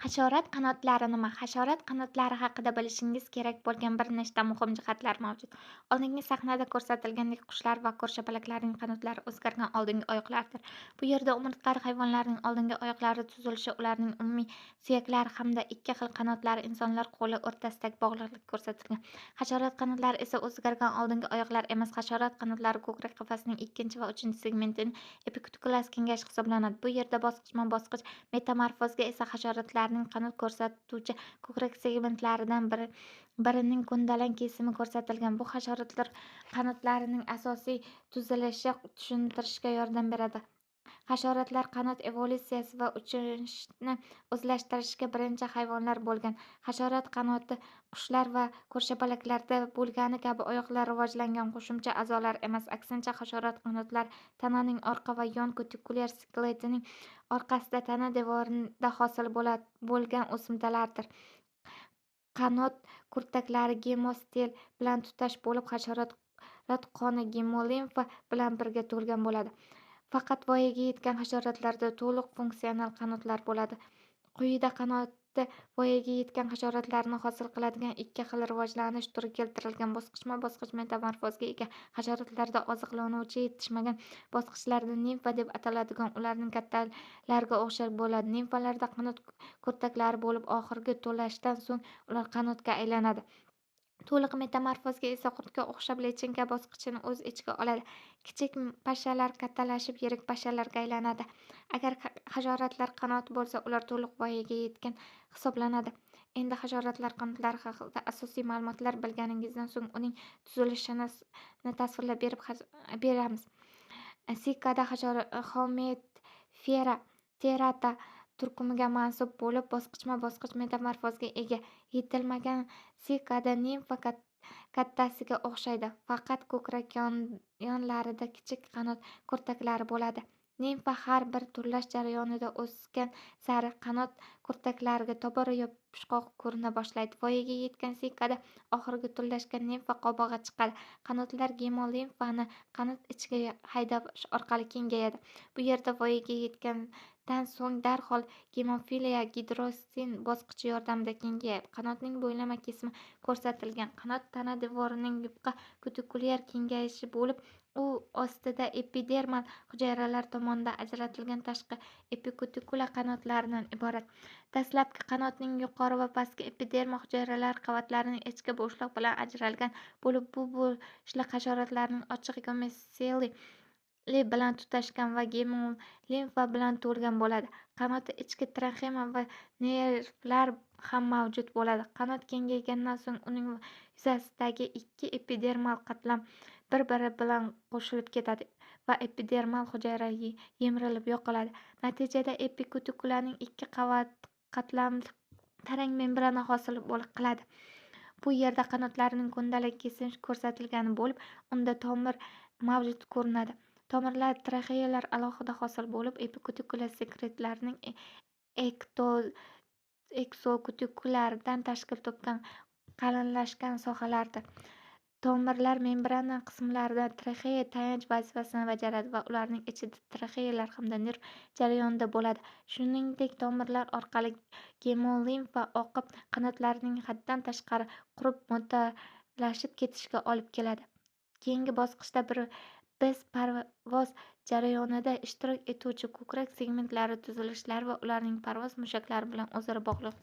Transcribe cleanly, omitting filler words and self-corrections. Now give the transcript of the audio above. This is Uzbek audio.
Hasharot qanotlari nima? Hasharot qanotlari haqida bilishingiz kerak bo'lgan bir nechta muhim jihatlar mavjud. Oldingi sahnada ko'rsatilgandek, qushlar va ko'rshapalaklarning qanotlari o'zgargan oldingi oyoqlardir. Bu yerda umurtqali hayvonlarning oldingi oyoqlari tuzilishi, ularning umumiy suyaklari hamda ikki xil qanotlari insonlar qo'li o'rtasidagi bog'liqlik ko'rsatilgan. Hasharot qanotlari esa o'zgargan oldingi oyoqlar emas. Hasharot qanotlari ko'krak qafasining ikkinchi va uchinchi segmentining epikutikulasi kengayishi hisoblanadi. Bu yerda bosqichma-bosqich metamorfozga esa hasharotlarning qanot ko'rsatuvchi ko'krak segmentlaridan birining ko'ndalang kesimi ko'rsatilgan. Bu hasharotlar qanotlarining asosiy tuzilishi tushuntirishga yordam beradi. Hasharotlar qanot evolyutsiyasi va uchishni o'zlashtirishga birinchi hayvonlar bo'lgan. Hasharot qanoti qushlar va ko'rshapalaklarda bo'lgani kabi oyoqlar rivojlangan qo'shimcha a'zolar emas. Aksincha, hasharot qanotlar tananing orqa va yon kutikulyar skeletining orqasida tana devorida hosil bo'lgan o'simtalardir. Qanot kurtaklari gemostel bilan tutash bo'lib, hasharot qoni gemolimfa bilan birga to'lgan bo'ladi. Faqat voyaga yetgan hasharotlarda to'liq funksional qanotlar bo'ladi. Quyida qanoti voyaga yetgan hasharotlarni hosil qiladigan ikki xil rivojlanish turi keltirilgan. Bosqichma-bosqich metamorfozga ega hasharotlarda oziqlanuvchi yetishmagan bosqichlarda nimfa deb ataladigan ularning kattalariga o'xshab bo'ladi. Nimfalarda qanot kurtaklari bo'lib, oxirgi to'lashdan so'ng ular qanotga aylanadi. To'liq metamorfozga esa qurtga o'xshab lichinka bosqichini o'z ichiga oladi. Kichik pashalar kattalashib yirik pashalarga aylanadi. Agar hasharotlar qanoti bo'lsa, ular to'liq voyaga yetgan hisoblanadi. Endi hasharotlar qanotlari haqida asosiy ma'lumotlar bilganingizdan so'ng uning tuzilishini tasvirlab beramiz. Sikada Homoptera terata turkumiga mansub bo'lib, bosqichma-bosqich metamorfozga ega. Yetilmagan sikada nimfa kattasiga o'xshaydi, faqat ko'krak yonlarida kichik qanot kurtaklari bo'ladi. Nimfa har bir turlash jarayonida o'sgan sari qanot kurtaklariga tobora yopishqoq ko'rina boshlaydi. Voyaga yetgan sikada oxirgi turlashgan nimfa qobig'i chiqadi. Qanotlar gemolimfani qanot ichiga haydash orqali kengayadi. Bu yerda voyaga yetgandan so'ng darhol gemofiliya gidrosin bosqichi yordamida kengayadi. Qanotning bo'ylama kesimi ko'rsatilgan. Qanot tana devorining yupqa kutikulyar kengayishi bo'lib, u ostida epidermal hujayralar tomonidan ajratilgan tashqi epikutikula qanotlaridan iborat. Dastlabki qanotning yuqori va pastki epidermal hujayralari qavatlarining ichki bo'shliq bilan ajralgan bo'lib, bu bo'shliq hasharotlarning ochiq gomoseli bilan tutashgan va gemolimfa bilan to'lgan bo'ladi. Qanotda ichki traxema va nervlar ham mavjud bo'ladi. Qanot kengaygandan so'ng uning yuzasidagi ikki epidermal qatlam bir-biri bilan qo'shilib ketadi va epidermal hujayra yemirilib yo'qoladi. Natijada epikutikulaning ikki qatlamli tarang membrana hosil qiladi. Bu yerda qanotlarning ko'ndalang kesimi ko'rsatilgan bo'lib, unda tomir mavjud ko'rinadi. Tomirlar traxeyalar alohida hosil bo'lib, epikutikula sekretlarining ekzokutikularidan tashkil topgan qalinlashgan sohalardir. Tomirlar membrana qismlarida traxeya tayanch vazifasini bajaradi va ularning ichida traxeyalar hamda nerv jarayonida bo'ladi. Shuningdek, tomirlar orqali gemolimfa oqib, qanotlarning haddan tashqari qurib mo'ralashib ketishiga olib keladi. Keyingi bosqichda biz parvoz jarayonida ishtirok etuvchi ko'krak segmentlari tuzilishlari va ularning parvoz mushaklari bilan o'zaro bog'liq.